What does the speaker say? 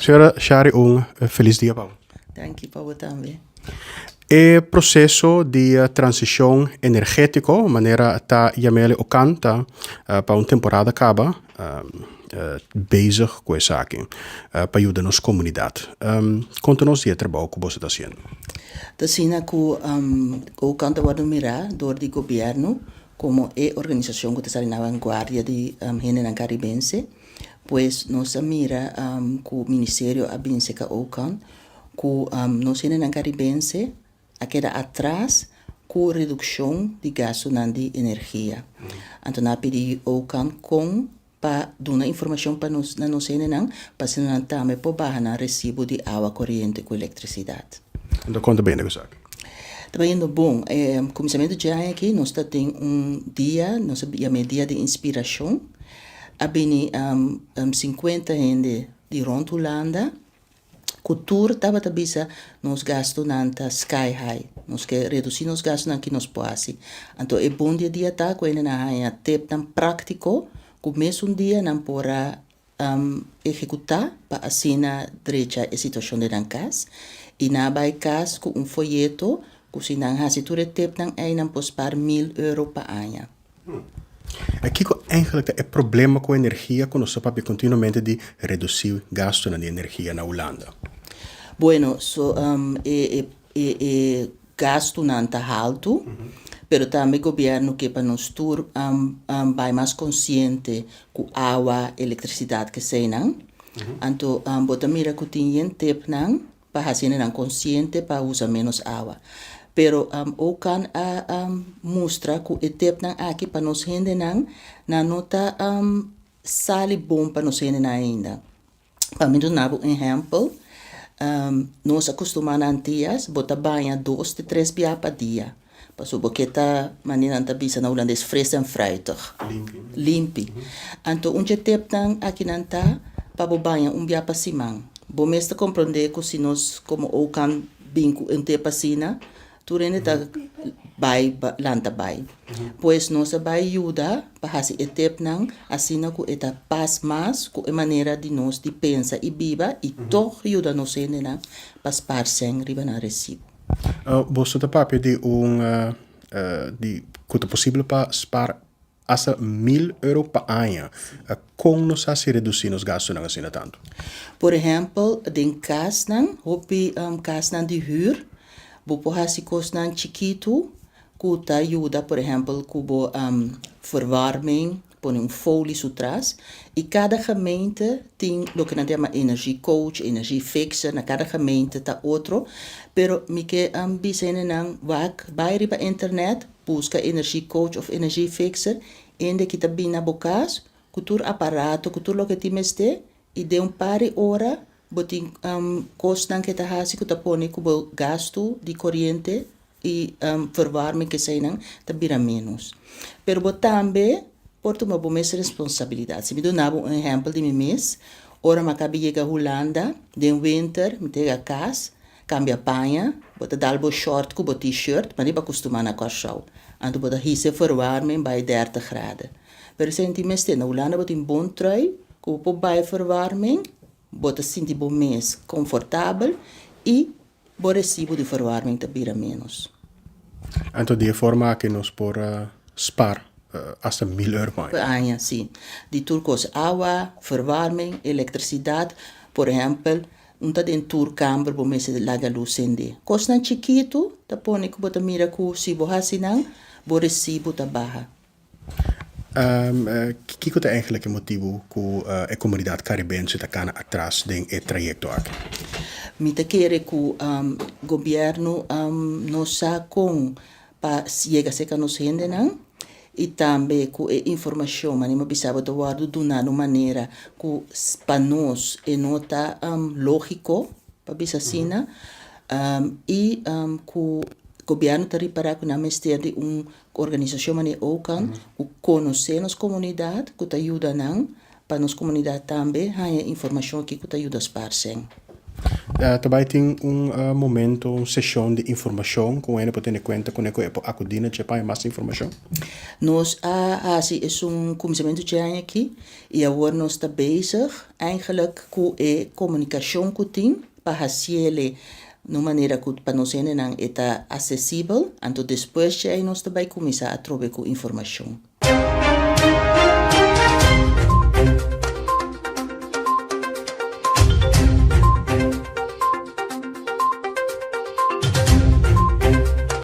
Señora Shari un felis dia pa bo. Danki pa bo tambe. E proseso di transishon energétiko, manera ta yam'el okan ta pa un temporada kaba bezig ku esaki pa yuda nos komunidat. Konta nos di e trabou ku boso ta hasiendo. Ta asina ku okan ta wòrdu mirá dor di gobièrnu komo e organisashon ku ta sali na vanguardia di hendenan karibense. Pues nos a mira ku ministerio a bin seka okan ku nos hendenan karibense a keda atras ku redukshon di gastunan di energia. Anto nan a pidi okan kon pa duna informashon pa nos na nos hendenan pa asina nan tambe por baha nan resibo di awa, koriente ku elektrisidat. Anto kon ta bayendo ku esaki? Ta bayendo bon. E kuminsamentu dje aña aki nos ta tin un dia, nos a yam'é dia di inspirashon. A bini sinkuenta hende di rònt Hulanda ku tur tabata bisa nos gastunan ta sky high, nos ke redusí nos gastunan ki nos por hasi. Anto e bon di e dia ta ku hende nan haña tepnan práktiko ku mesun dia nan por a ehekutá pa asina drecha e situashon den nan kas. I nan a bai kas ku un foyeto ku si nan hasi tur e tepnan ei nan por spar mil euro pa aña. E kiko eigenlijk ta e problema ku energia ku nos ta papia kontinuamente di redusí gastunan di energia na Hulanda? Bueno, so e e e gastunan ta haltu, pero tambe gobièrnu ke pa nos tur bai mas konsiente ku awa, elektrisidat keseinan. Anto bo ta mira ku tin yen tepnan pa hasi hendenan konsiente pa usa ménos awa. Pero Ocan a mustra ku e tepnan aki pa nos hendenan nan no ta sali bon pa nos hendenan ainda. Pa mi duna bo un ehèmpel, nos a kustumá na Antias bo ta baña dos te tres bia pa dia. Pasobra bo ke ta, manera nan ta bisa na hulandes, fris en fruitig. Limpi. Limpi. Anto un dje tepnan akinan ta pa bo baña un bia pa siman. Bo mes ta komprondé ku si nos komo Okan bin ku un tep asina, tur hende ta bai lanta bai. Pues nos a bai yuda pa hasi e tepnan asina ku e ta pas mas ku e manera di nos di pensa i biba i tòg yuda nos hendenan pa spar sèn riba nan resibo. Boso ta papia di un di ku ta posibel pa spar asta mil euro pa aña. Kon nos hasi redusí nos gastunan asina tantu? Por ehèmpel, den kasnan, hopi kasnan di hür, bo por hasi kosnan chikitu ku ta yuda, por ehèmpel, ku bo verwarming, Pone un folie su tras y cada gemeente tin loke nan ta yama energie coach, energie fixer, na cada gemeente ta otro, pero mi ke bisa hendenan wak bay riba internet busca energie coach of energie fixer, hende ki ta bin na bo cas cu tur aparato, cu tur loke tin mester y den un par di ora bo tin cosnan ke ta haci cu ta pone cu bo gasto di coriente i verwarming keseinan ta bira ménos. Pero bo tambe por tuma bo mes responsabilidat. Si mi duna bo un ehèmpel di mi mes, ora mi a kaba yega Hulanda den winter, mi ta yega kas, kambia paña, bo ta dal bo short ku bo t-shirt, ma riba kustumá na Kòrsou. Anto bo ta hisa e verwarming bai dertig graden. Pero esei no tin mester. Na Hulanda bo tin bon trui ku bo por bai verwarming, bo ta sinti bo mes konfortabel i Bo resibo di verwarming ta bira ménos. Anto di e forma aki nos por spar asta mil euro pa aña. Pa aña, si. Di tur kos, awa, verwarming, elektrisidat. Por ehèmpel, un ta den tur kamber bo mester laga lus sende. Kosnan chikitu ta pone ku bo ta mira ku si bo hasi nan, bo resibo ta baha. Kiko ta eigenlijk e motibu ku e komunidat karibense ta kana atras den e trayekto aki? Mi ta kere ku gobièrnu no sa kon pa yega serka nos hendenan i tambe ku e informashon manera mi a bisa bo ta wòrdu duna na un manera ku pa nos e no ta lógiko pa bisa asina i ku gobièrnu ta ripará ku nan mester di un Organisashon manera Ocan ku konosé nos komunidat ku ta yuda nan pa nos komunidat tambe haña informashon kiko ta yuda spar sèn. Ta tin un momento, un seshon di informashon ku hende por tene kuenta ku e por akudí na pa mas informashon? Nos a hasi un kuminsamentu di aña aki i awor nos ta bezig eigenlijk ku e komunikashon ku tin pa hasié na manera ku pa nos ta aksesibel, anto despues ei nos tambe kuminsá trobe ku informashon.